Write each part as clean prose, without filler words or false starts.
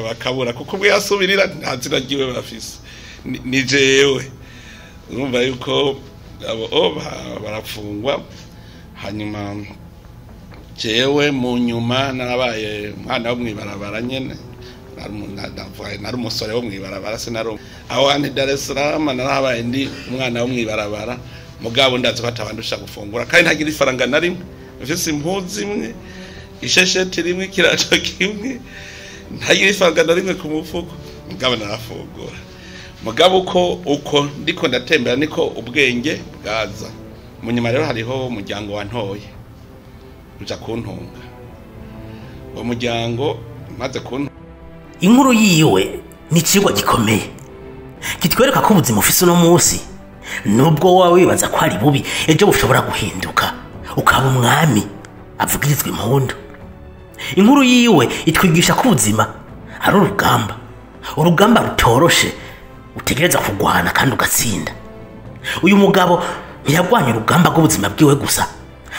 Bakabura kuko ubwo yasubirira nta zina ryiwe bafise, ni jewe. Urumva yuko abo barafungwa. Hanyuma jewe mu nyuma narabaye umwana wo mw'ibarabara nyene, nari umusore wo mw'ibarabara, sinari aho hantu Dar es Salaam, narahabaye ndi umwana wo mw'ibarabara. Mugabo ndazi ko atabandusha gufungura, kandi ntagira ifaranga na rimwe, mfise impuzu imwe, ishesheti rimwe, ikirato kimwe, ntagira ifaranga na rimwe ku mufuko, mugabo narafungura. Mugabo uko ndiko ndatembera niko ubwenge bwaza. Mu nyuma rero hariho umuryango wantoye uja kuntunga, uwo muryango maze kuntunga. Inkuru yiwe ni ikigwa gikomeye kitwereka ko ubuzima ufise uno munsi, nubwo wowe wibaza ko ari bubi, ejo bushobora guhinduka ukaba umwami avugirizwa impundu. Inkuru yiwe itwigisha ko ubuzima ari urugamba, urugamba rutoroshe utegereza kurwana kandi ugatsinda. Uyu mugabo ntiyagwanye urugamba rw'ubuzima bwiwe gusa,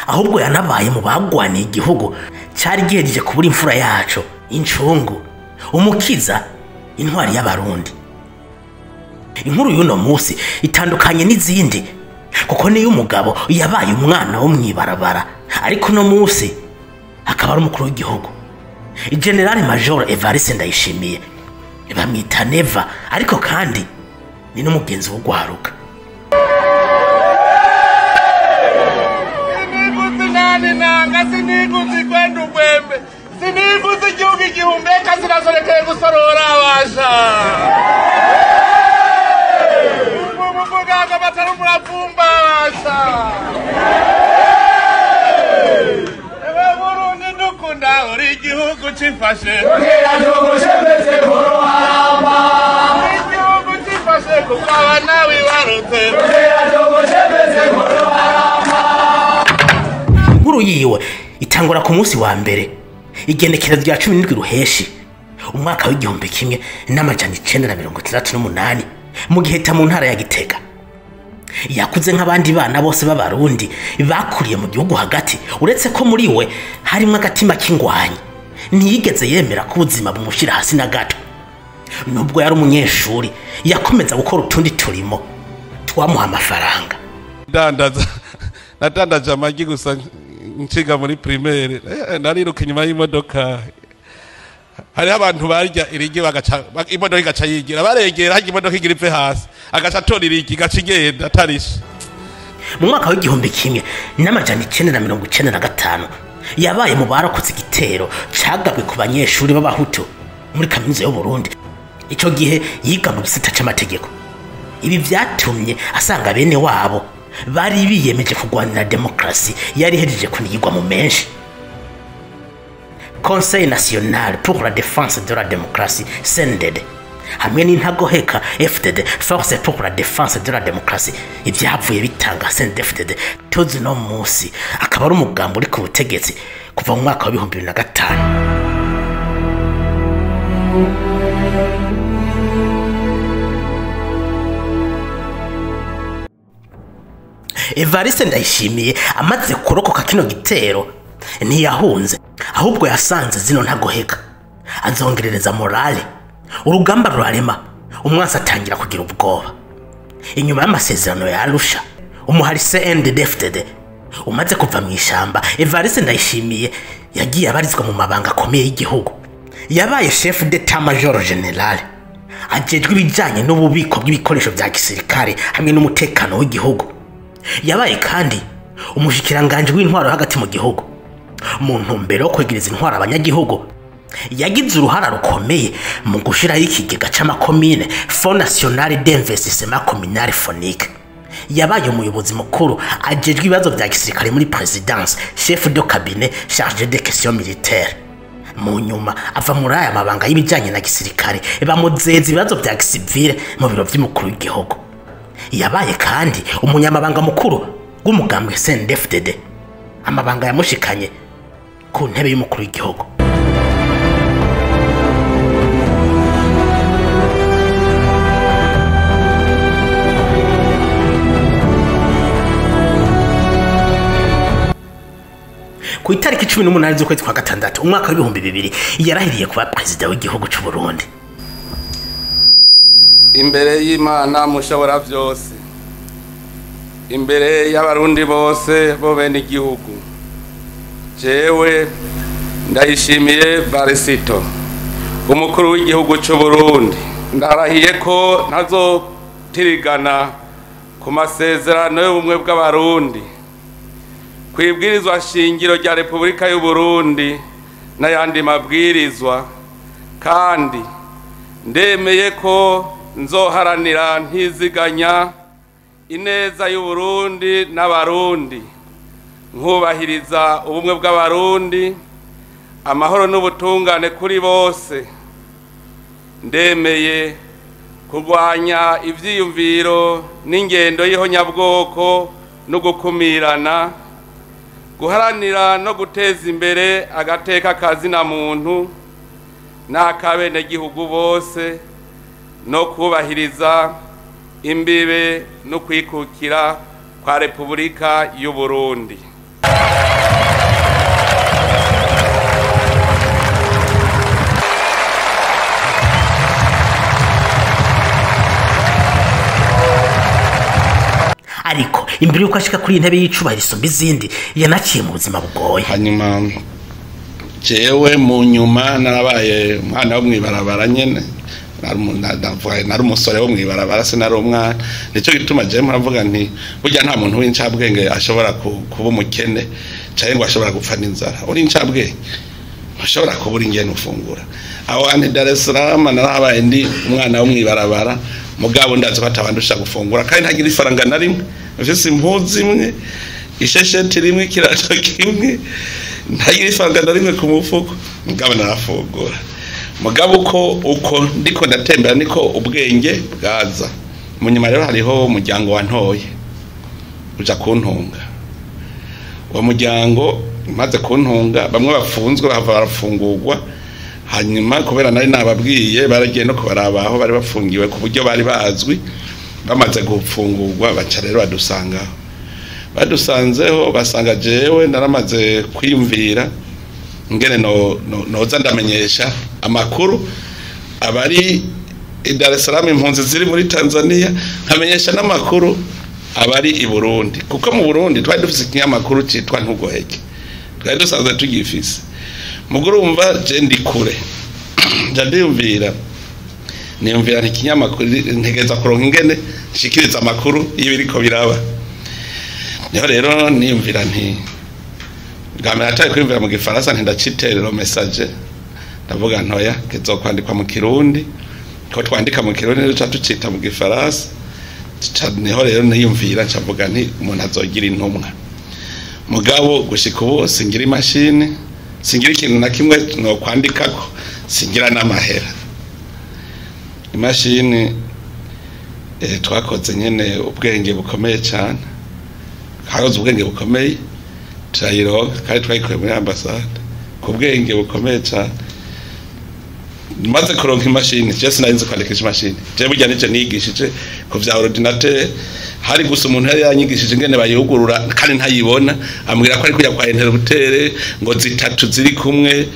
ahubwo yanabaye mu bagwaniye igihugu cyari gihejeje kubura imfura yaco, incungu, umukiza, intwari y'Abarundi. Inkuru y'uno munsi itandukanye n'izindi kuko niyo umugabo yabaye umwana wo mw'ibarabara, ariko uno munsi akaba ari umukuru w'igihugu. General Major Evariste Ndayishimiye bamwita Neva, ariko kandi ni n'umugenzi wo gwaruka. Siniguzi siniguzi kwenda ugwembe, siniguzi igihugu igihumbeka, sinasorekeye gusorora abasha umuganga batari umuravumba abasha. Ewe Burundi ndukunda, uri igihugu cifashe, igihugu cifashe kuko abana wibarutse. Inkuru yiwe itangura ku munsi wa mbere, igenekerezo rya 17 Ruheshi, umwaka w'1968, mu Giheta mu ntara ya Gitega. Yakuze nk'abandi bana bose b'Abarundi bakuriye mu gihugu hagati, uretse ko muri we harimwo agatima k'ingwanyi. Ntiyigeze yemera ko ubuzima bumushira hasi na gato. Nubwo yari umunyeshuri, yakomeza gukora utundi turimo twamuha amafaranga. Dandaza, nadandaje amagi gusa nshiga muri primaire, nariruka inyuma y'imodoka. Hariho abantu barya irigi bagaca imodoka igaca yigira, baregera harya imodoka igira ipfe hasi, agaca atora irigi igaca igenda atarishe. Mu mwaka w'1995 yabaye mu barokotse igitero cagabwe ku banyeshuri b'Abahutu muri kaminuza y'u Burundi. Ico gihe yiga mu gisata c'amategeko. Ibi vyatumye asanga bene wabo bari biyemeje kurwanira demokrasi yari ihejeje kunigirwa mu menshi. Conseil National pour la Défense de la Démocratie, CNDD, hamwe n'intagoheka FDD, Force pour la Défense de la Démocratie, ivyavuye bitanga CNDD-FDD tuzi no munsi, akaba ari umugambi uri ku butegetsi kuva mu mwaka wa 2005. Evariste Ndayishimiye amaze kurokoka kino gitero ntiyahunze, ahubwo yasanze zino ntagoheka azongerereza morale. Urugamba rurarema, umwansi atangira kugira ubwoba. Inyuma y'amasezerano ya Arusha, umuhari CNDD-FDD umaze kuva mu ishamba, Evariste Ndayishimiye yagiye abarizwa mu mabanga akomeye y'igihugu. Yabaye chef d'état major général, ajejwe ibijanye n'ububiko bw'ibikoresho vya gisirikare hamwe n'umutekano w'igihugu. Yabaye kandi umushikiranganje w'intwaro hagati mu gihugu. Mu ntumbero yo kwegereza intwaro abanyagihugu, yagize uruhara rukomeye mu gushiraho ikigega c'amakomine, Fonds National d'Investissement Communal Fonique. Yabaye umuyobozi mukuru ajejwe ibibazo vya gisirikare muri présidence, chef de cabinet chargé des questions militaires. Mu nyuma ava muri aya mabanga y'ibijanye na gisirikare, bamuzeza ibibazo vya gisivile mu biro vy'umukuru w'igihugu. Yabaye kandi umunyamabanga mukuru w'umugambwe CNDD-FDD, amabanga yamushikanye ku ntebe y'umukuru w'igihugu. Ku itariki 18 z'ukwezi kwa gatandatu umwaka w'ibihumbi bibiri yarahiriye kuba perezida w'igihugu c'u Burundi. Imbere y'Imana mushobora vyose, imbere y'abarundi bose bo bene igihugu, jewe Ndayishimiye Varisito, umukuru w'igihugu c'u Burundi, ndarahiye ko ntazotirigana ku masezerano y'ubumwe bw'abarundi, kwibwirizwa shingiro rya Repubulika y'u Burundi n'ayandi mabwirizwa, kandi ndemeye ko nzoharanira ntiziganya ineza y'u Burundi n'abarundi, nkubahiriza ubumwe bw'abarundi, amahoro n'ubutungane kuri bose. Ndemeye kurwanya ivyiyumviro n'ingendo y'ihonyabwoko no gukumirana, guharanira no guteza imbere agateka kazina muntu n'akabenegihugu bose, no kubahiriza imbibe no kwikukira kwa Repubulika y'u Burundi. Ariko imbere yuko ashika kuri intebe y'icubahiro isumba izindi, yanaciye mu buzima bugoye. Hanyuma jewe mu nyuma narabaye umwana wo mwibarabara nyene, nari umusore wo mwibarabara, sinari umwana. Nico gituma jewe muravuga nti burya nta muntu w'incabwenge ashobora kuba umukene canke ngo ashobora gupfa n'inzara. Uri incabwenge ntushobora kubura ingene ufungura. Aho hantu Dar es Salaam narabaye ndi umwana wo mwibarabara, mugabo ndazi ko atabandusha gufungura, kandi ntagira ifaranga na rimwe, mfise impuzu imwe, ishesheti rimwe, ikirato kimwe, ntagira ifaranga na rimwe ku mufuko, mugabo narafungura. Mugabo uko ndiko ndatembera niko ubwenge bwaza. Mu nyuma rero hariho umuryango wantoye uja kuntunga. Uwo muryango maze kuntunga, bamwe bafunzwe bahava barafungurwa. Hanyuma kubera nari nababwiye, baragiye no kubaraba aho bari bafungiwe ku buryo bari bazwi. Bamaze gufungurwa baca rero badusangaho. Badusanzeho basanga jewe naramaze kwiyumvira ngene noza ndamenyesha amakuru abari i Dar es Salaam, impunzi ziri muri Tanzania, nkamenyesha n'amakuru abari i Burundi, kuko mu Burundi twari dufise ikinyamakuru citwa Ntugoheke, twari dusanzwe tugifise. Mugurumva je ndi kure, nja ndiyumvira, niyumvira nti ikinyamakuru ntegeza kuronka ingene nshikiriza amakuru y'ibiriko biraba. Niho rero niyumvira nti bwa atari kwiyumvira mu gifaransa, nti ndaciterero message, ndavuga ntoya kizokwandikwa mu Kirundi, ko twandika mu Kirundi duca tucita mu gifaransa. Niho rero niyumvira ncavuga nti umuntu azogira intumwa. Mugabo gushika ubu singira imashini, singira ikintu na kimwe no kwandikako, singira n'amahera. Imashini twakoze nyene ubwenge bukomeye cyane, hakoze ubwenge bukomeye turayironka, kandi twayikuye muri ambasade ku bwenge bukomeye cyane. Maze kuronka imashini, je sinari kwandikisha imashini, je burya nije nigishije ku vya ordinateur. Hari gusa umuntu yari yanyigishije ingene bayugurura kandi ntayibona, ambwira ko ari kujya kwa interrupteur ngo zitatu ziri kumwe,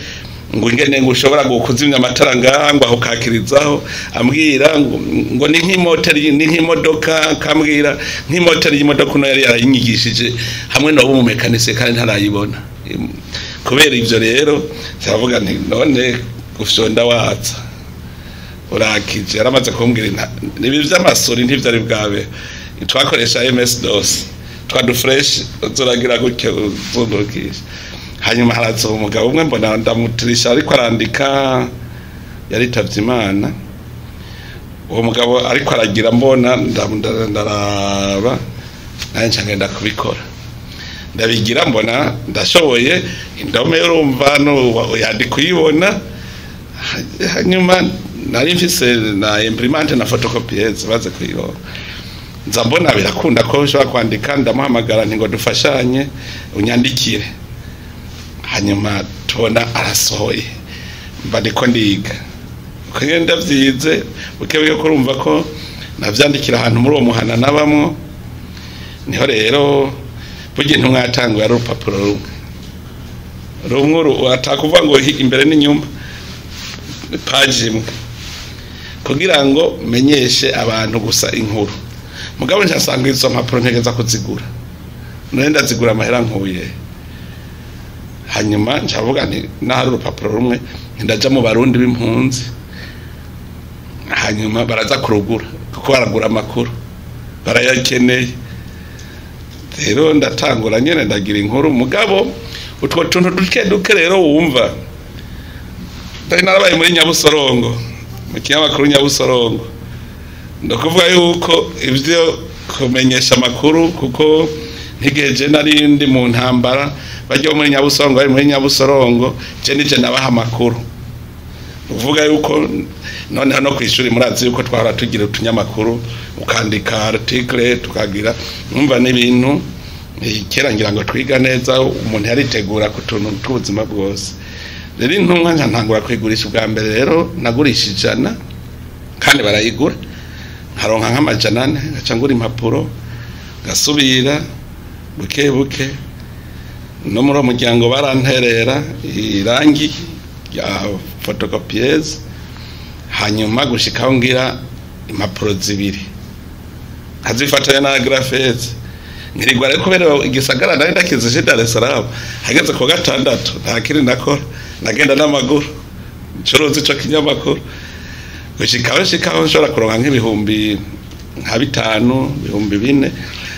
ngo ingene ngo ushobora gukuzimya amatara ngaha ngo ahukakirizaho, ambwira ngo ni nk'imoteri, ni nk'imodoka, kambwira nk'imoteri y'imodoka uno yari yarayinyigishije hamwe no mu mekanise kandi ntarayibona. Kubera ivyo rero cyavuga nti none gufyonda watsa urakije. Yaramaze kumbwira nibi vy'amasuri ntivyari bwabe, twakoresha MS DOS twa fresh zuragira gutyo zundukisha. Hanyuma haraza umugabo umwe mbona ndamutirisha ariko arandika, yaritavye Imana. Uwo mugabo ariko aragira mbona ndaraba, nanje ngenda kubikora, ndabigira mbona ndashoboye, indome urumva no yandika uyibona. Hanyuma nari mfise na imprimante na photocopieuse baze kuyironka, nza mbona birakunda ko ushobora kwandika. Ndamuhamagara nti ngo dufashanye unyandikire. Hanyuma tubona arasohoye, mba ndiko ndiga uko ngenda ndavyize bukebuke, ko urumva ko navyandikira ahantu muri uwo muhana nabamwo. Niho rero burya intumwa yatanguye ari urupapuro rumwe. Rumwe atakuvuga ngo imbere n'inyuma, page imwe, kugira ngo menyeshe abantu gusa inkuru. Mugabo nsanga izo mpapuro ntegeza kuzigura, none ndazigura amahera nkuye. Hanyuma ncavuga nti nahari urupapuro rumwe ndaja mu Barundi b'impunzi, hanyuma baraza kurugura kuko baragura amakuru, barayakeneye. Rero ndatangura nyene ndagira inkuru, mugabo utwo tuntu duke duke rero wumva. Ndari narabaye muri Nyabusorongo, mu kinyamakuru Nyabusorongo, ndakuvuga yuko ivyo kumenyesha amakuru, kuko ntigeje nari ndi mu ntambara, bajya muri Nyabusorongo, bari muri Nyabusorongo, je nije nabaha amakuru. Uvuga yuko none hano kwishuri murazi yuko twahora tugira utunyamakuru, ukandika article tukagira, numva n'ibintu kera ngira ngo twiga neza, umuntu yaritegura ku tuntu tw'ubuzima bwose. Rero intumwa ntangura kwigurisha ubwa mbere, rero nagurisha 100 kandi barayigura, nkaronka nk'amajana 4, ngaca ngura impapuro, ngasubira buke buke. No muri uwo muryango baranterera irangi rya photocopieuse, hanyuma gushikaho ngira impapuro 2 nkazifatanya na agrafeze. Nkirirwa rero kubera igisagara nari ndakizije Dar es Salaam, hageze ku gatandatu nta kindi nakora, nagenda n'amaguru ncuruza ico kinyamakuru gushikaho nshikaho nshobora kuronka nk'ibihumbi nka 5, 4,000.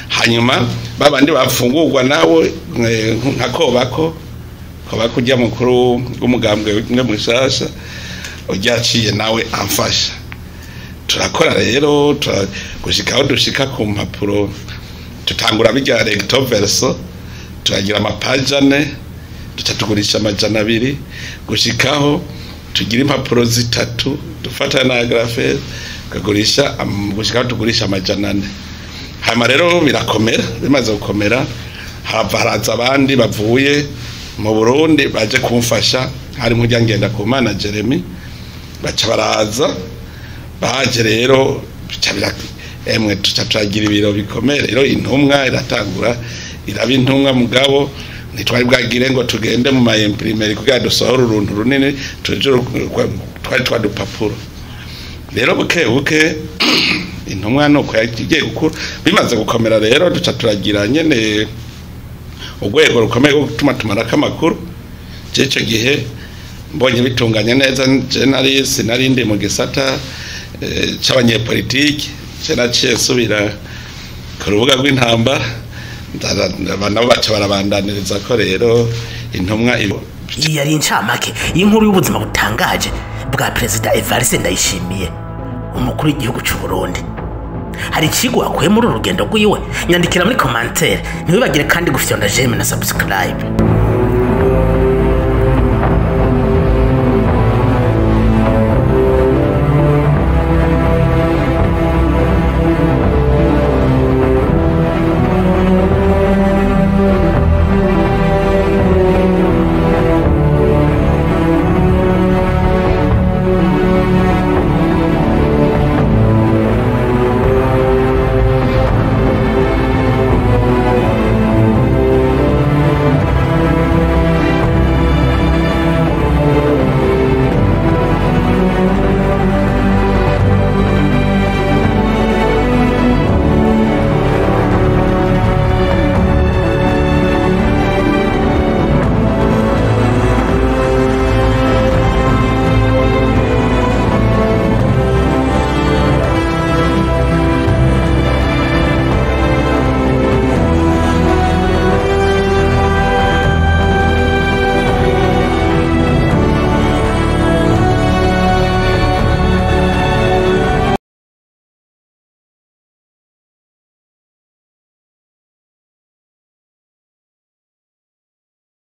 Hanyuma babandi bafungurwa nawe nka Kobako, Kobako ujya mukuru w'umugambwe umwe mushasha ujyaciye nawe amfasha, turakora rero gushikaho dushika ku mpapuro, tutangura bijya recto verso, turagira amapaje 4, duca tugurisha 200, gushikaho tugira impapuro 3 dufata na agrafeze, tukagurisha gushikaho tugurisha 400. Hanyuma rero birakomera, bimaze gukomera hava haraza abandi bavuye mu Burundi baje kumfasha, harimo ujya ngenda ku Mana Jeremy, baca baraza. Baje rero emwe tuca turagira ibiro bikomeye. Rero intumwa iratangura iraba intumwa, mugabo ntitwari bwagire ngo tugende mu ma imprimerie kugira dusohore uruntu runini, tuje twari twadupapuro. Rero buke buke intumwa nuko yagiye gukura, bimaze gukomera rero duca turagira nyene urwego rukomeye rwo gutuma tumarako amakuru. Je ico gihe mbonye bitunganye neza, je nari sinari ndi mu gisata c'abanyepolitiki, je naciye nsubira ku rubuga rw'intambara, nabo baca barabandaniriza ko rero intumwa. Iyi yari incamake y'inkuru y'ubuzima butangaje bwa Perezida Evariste Ndayishimiye, umukuru w'igihugu c'u Burundi. Hari icigwa wakuye muri uru rugendo rwiwe? Nyandikira muri commentaire. Ntiwibagire kandi gufyonda j'aime na subscribe.